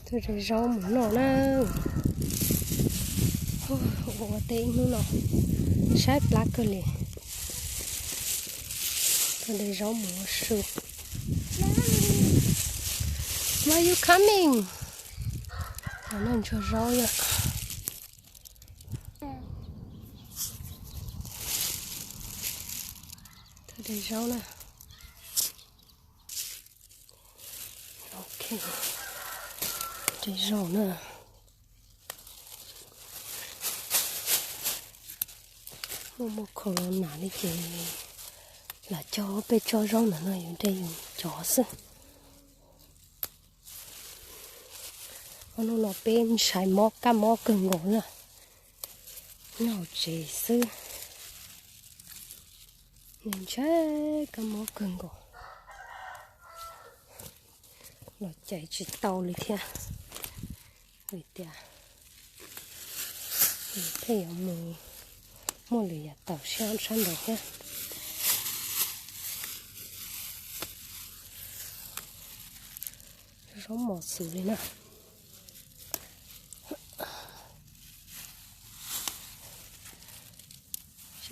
Tuaj de zaub mus noj na. Ua ua teb ib hnub no, saib plab kawg li. Tuaj de zaub mus ua su. Why you coming? Noj ntsuag zaub yom. Tuaj de zaub na. Ok, de zaub na. Muaj muaj corona li ces lam cog peb tsob zaub ntawm no yus de yus cov xwb. Ob hnub no peb ntshai mob kab mob kawg nkaus na. Nyob hauv tsev xwb, ntshai kab mob kawg nkaus. Los cais tsis tau li thiab, vim tias pheej yuav mus muaj lwm yam tawm siab sab nraud thiab. Zaub mos xwm li na.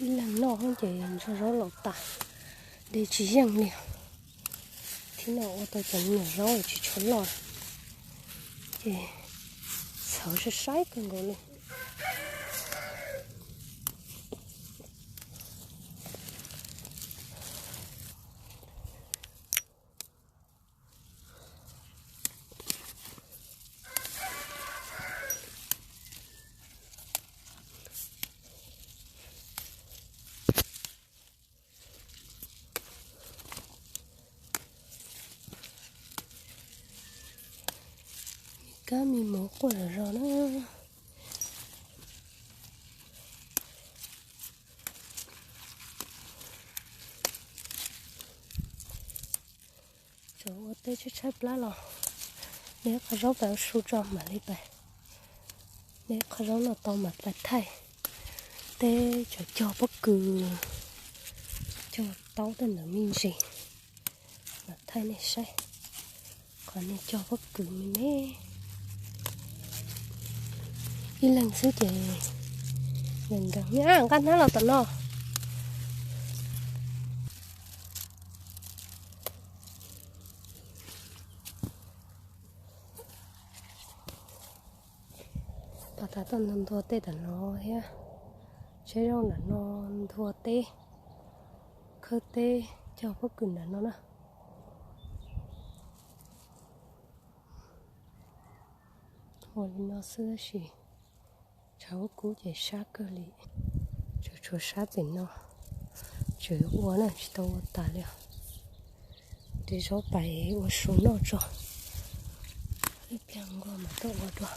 Ib leeg noj ces ntsuag zaub laus tas, de tsis yeej li. Thib no ua tau cov me nyuam zaub tsis tshua loj, ces txhawv sai sai kawg nkaus li. Me kab me muv quaj zom zaws na. Tsuas ua teb tshaib tshaib plab los de qhov zaub pais ua su tso mam li pais. De qhov zaub no tau mam pais thaij. Teb tseem cog pob kws, cog taub tej ntawd me ntsis, mam thaij nej saib. Qhov no cog pob kws me me, ib leeg xwb ces nkees nkees. Nqa hnab los tom no. Pab tas tuaj nthua teb tom no thiab, tsheb zaub nram no nthua teb, khawb teb, cog pob kws nram no na. Ua li no xwb tab sis tshav kub kub ces sab kawg li. Tsuas tshuav sab pem no tseem ua na, tsis tau ua tas li os. De zaub pais ua su noj tso, ib pliag nkaus mam tuaj ua dua.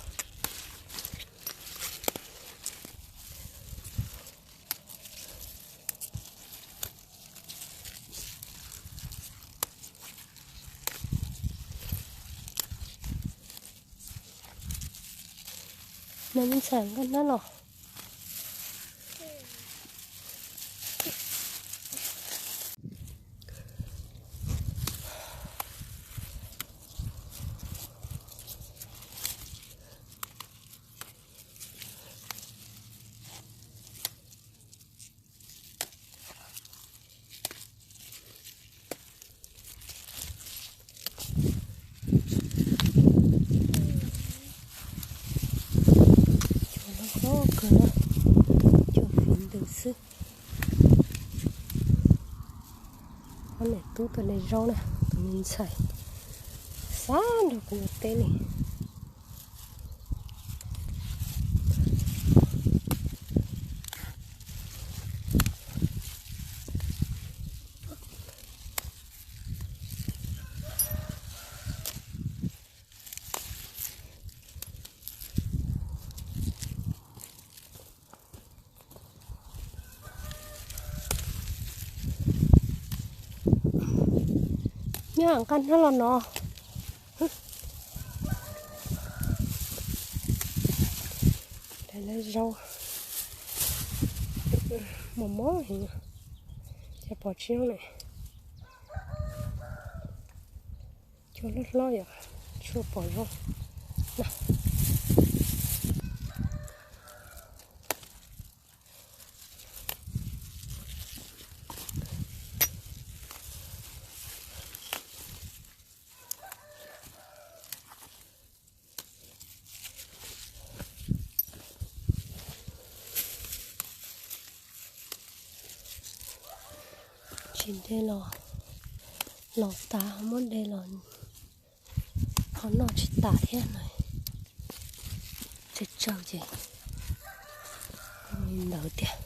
Nws me ntxhais nqa hnab los. Cua loj hlob kawg na, cua fiv ntws xwb. Ob niam tub tuaj de zaub na, tus me ntxhais xav nrog kuv ua teb li. Nyob nqa hnab los no. Lawv zaub mos mos heev, cas pom tsis zoo ne. Cua loj hlob yom, tshuaj pom zoo. Tsis de los, los tas ho muab de los ho noj tsis tas thiab no. Tsawg tsawg ces li ntawd tiag.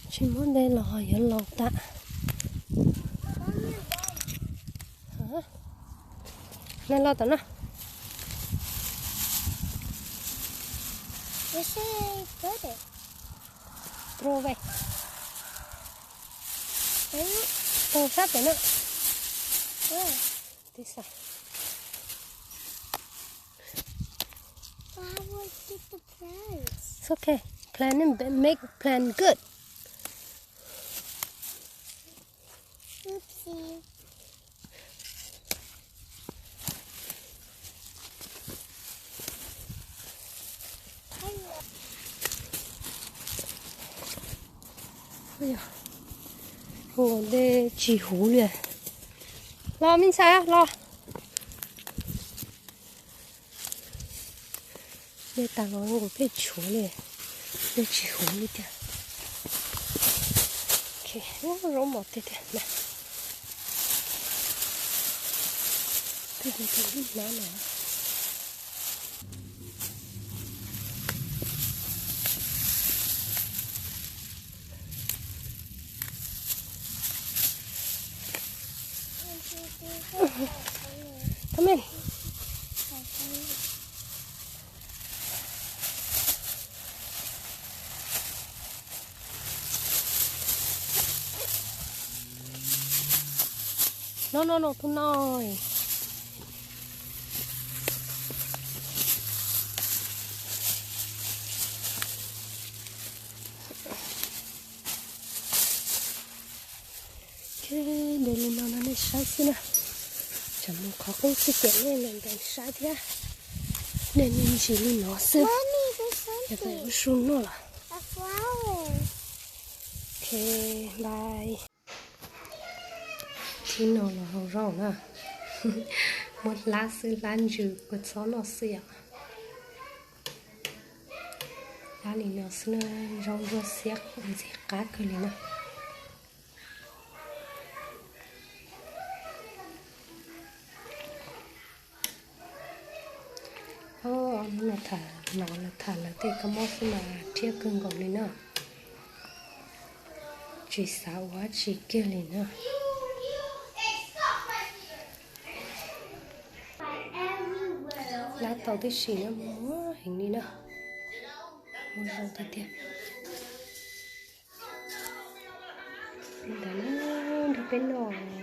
Tsis muab de los ho yuav laus tas. Nag los tom no. Prove. Prove sab pem no. Tis xas. It's okay. Plan and make plan good. Oopsie. Ua de tsis huv li. Los me ntxhais los. De tas los nkaus pheej tshuav li, de tsis huv li tiag. Zaub mos tiag tiag na. Pheej de tus ib hnab no. Come in. No, no, no, too noisy. De li no no nej saib xwb na. Tsam mus qhov qub xwb ces nej nkees saib thiab. Nej ntsis li no xwb, yog tas ua su noj los. Ok, bye. Thib no los hau zaub na. Muab hlab xwb, hlab ntsws kua txob noj xwb yom. Hlab li no xwb na, zaub zuaj xiab ntxim qab kawg li na. Hnub no tham, no lawv tham lawv tej kab mob xwb mas rhiab kawg nkaus li na. Tsis xav ua dab tsi kiag li na. Hlab tau tib si na, muag heev li na. Muag zoo tiag tiag. Ntawd na, nrog peb noj.